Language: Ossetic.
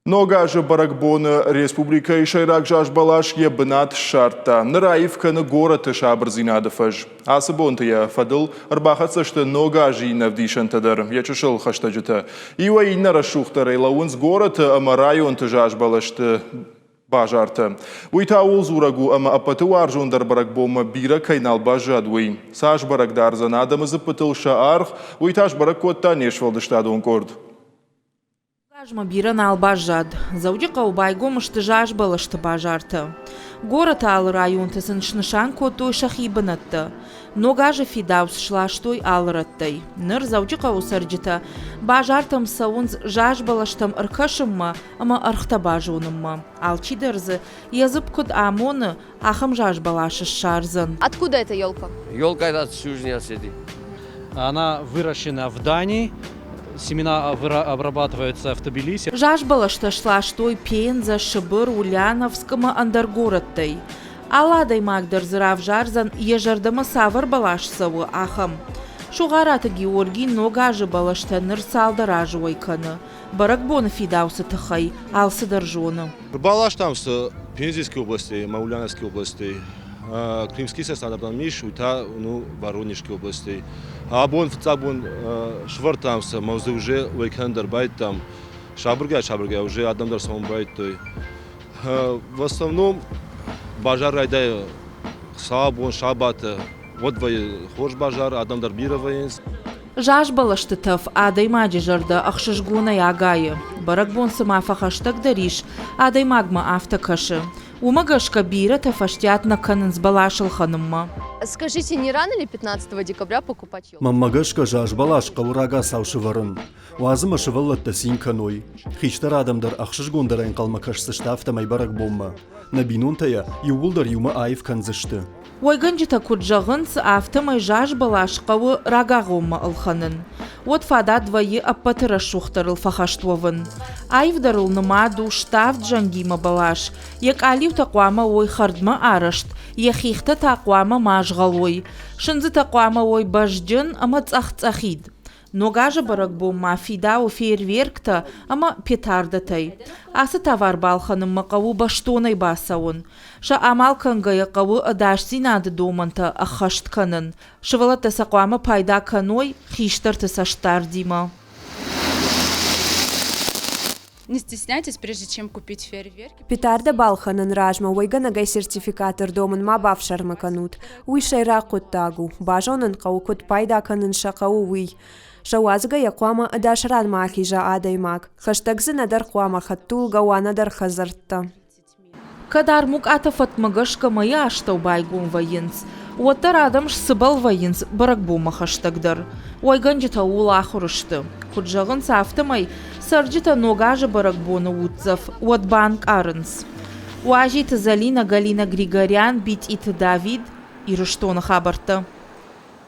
Ног азы бӕрӕгбоны республикӕйы сӕйраг зазбӕлас йӕ бынат ссардта. Ныр аив кӕны горӕты сабырдзинады фӕз. Ацы бонты йӕ фӕдыл ӕрбахӕццӕ сты Ног азы иннӕ ӕвдисӕнтӕ дӕр, йӕ чысыл хӕстӕджытӕ. Иуӕй иннӕ рӕсугъддӕрӕй лӕууынц горӕты ӕмӕ районты зазбӕлӕсты базартӕ. Уый та ууыл дзурӕг у, ӕмӕ ӕппӕты уарзондӕр бӕрӕгбонмӕ бирӕ кӕй нал баззад, уый. Цас бӕрӕг дардзӕн адӕмы дзыппытыл сӕ аргъ, уый та сбӕрӕг кодта не сфӕлдыстадон къорд. Азмӕ бирӕ нал баззад. Дзӕуджыхъӕуы байгом сты заз бӕлӕсты базартӕ. Горӕты алы районты сын снысан кодтой сӕхи бынӕттӕ. Ног азы фидауц сластой алы рӕттӕй. Ныр Дзӕуджыхъӕуы цӕрджытӕ базартӕм цӕуынц заз бӕлӕстӕм ӕркӕсынмӕ ӕмӕ ӕргътӕ базонынмӕ. Алчидӕр дзы йӕ дзыпп куыд амоны, ахӕм заз бӕлас ссардзӕн. Откуда эта елка? Елка это от Южной Осетии. Она выращена в Дании, семена обрабатываются в Тбилиси. Заз бӕлӕстӕ сластой Пенза, Сыбыр, Ульяновск ӕмӕ ӕндӕр горӕттӕй. Алы адӕймаг дӕр дзы равзардзӕн, йӕ зӕрдӕмӕ цавӕр бӕлас цӕуы, ахӕм. Сугъараты Георгий ног азы бӕлӕстӕ ныр цалдӕр азы уӕй кӕны. Бӕрӕгбоны фидауцы тыххӕй алцыдӕр зоны. Ӕрбаластам сӕ Пензенской областӕй ӕмӕ Ульяновской областӕй. Крымский цӕстадӕрдӕм ис, уый та ну, Воронежской областӕй. Абон фыццаг бон сӕвӕрдтам сӕ, ӕмӕ дзы уже уӕй кӕнын дӕр байдыдтам. Сабыргай-сабыргай уже адӕм дӕр цӕуын байдыдтой. В основном базар райдайы сабон, сабаты, уӕд вӕййы хорз базар, адӕм дӕр бирӕ вӕййынц. Заз бӕлӕсты тӕф адӕймаджы зӕрдӕ ӕхсызгонӕй агайы. Бӕрӕгбон цыма фӕхӕстӕгдӕр ис, адӕймагмӕ афтӕ кӕсы. Уымӕ гӕсгӕ бирӕтӕ фӕстиат нӕ кӕнынц бӕлас ӕлхӕнынмӕ. Скажите, не рано ли 15 декабря покупать елку? Мӕнмӕ гӕсгӕ заз бӕлас хъӕуы рагацау сӕвӕрын. Уадз ӕмӕ сывӕллӕттӕ цин кӕной. Хистӕр адӕм дӕр ӕхсызгондӕр ӕнхъӕлмӕ кӕсдзысты афтӕмӕй бӕрӕгбонмӕ. Нӕ бинонтӕ йӕ иууылдӕр иумӕ аив кӕндзысты. Уӕйгӕнджытӕ куыд зӕгъынц, афтӕмӕй заз бӕлас хъӕуы рагагъоммӕ ӕлхӕнын. Уӕд фадат вӕййы ӕппӕты рӕсугъддӕрыл фӕхӕст уӕвын. Аивдӕрыл нымад у ставд зӕнгимӕ бӕлас, йӕ къалиутӕ хъуамӕ уой хӕрдмӕ арӕзт, йӕ хихтӕ та хъуамӕ ма згъӕлой. Сындзытӕ хъуамӕ уой бӕзджын ӕмӕ цъӕх-цъӕхид. Ног азы бӕрӕгбон ма фидауы фейерверктӕ ӕмӕ петардӕтӕй. Ацы товар балхӕнынмӕ хъӕуы бӕстонӕй бацӕуын. Сӕ амал кӕнгӕйӕ хъӕуы ӕдасдзинады домӕнтӕ ӕххӕст кӕнын. Сывӕллӕттӕ сӕ хъуамӕ пайда кӕной хистӕрты цӕстдардимӕ. Не стесняйтесь, прежде чем купить фейерверки. Петардӕ балхӕнын размӕ уӕйгӕнӕгӕй сертификат ӕрдомын ма бафсӕрмы кӕнут. Уый сӕйраг хъуыддаг у. Базонын хъӕуы, куыд пайда кӕнын сӕ хъӕуы, уый. Сӕ уадзгӕйӕ хъуамӕ ӕдас ранмӕ ахиза адӕймаг. Хӕстӕг дзы нӕдӕр хъуамӕ хӕдтулгӕ уа, нӕдӕр хӕдзӕрттӕ. Кӕд армукъатӕ фӕткмӕ гӕсгӕ мӕйы астӕу байгом вӕййынц, уӕддӕр адӕм сцыбӕл вӕййынц бӕрӕгбонмӕ хӕстӕгдӕр. Уӕйгӕнджытӕ ууыл ахуыр сты. Куыд зӕгъынц, афтӕмӕй цӕрджытӕ Ног азы бӕрӕгбоны уддзӕф уӕд банкъарынц. Уазиты Зӕлинӕ, Галина Григорян, Битъиты Давид, Ирыстоны хабӕрттӕ.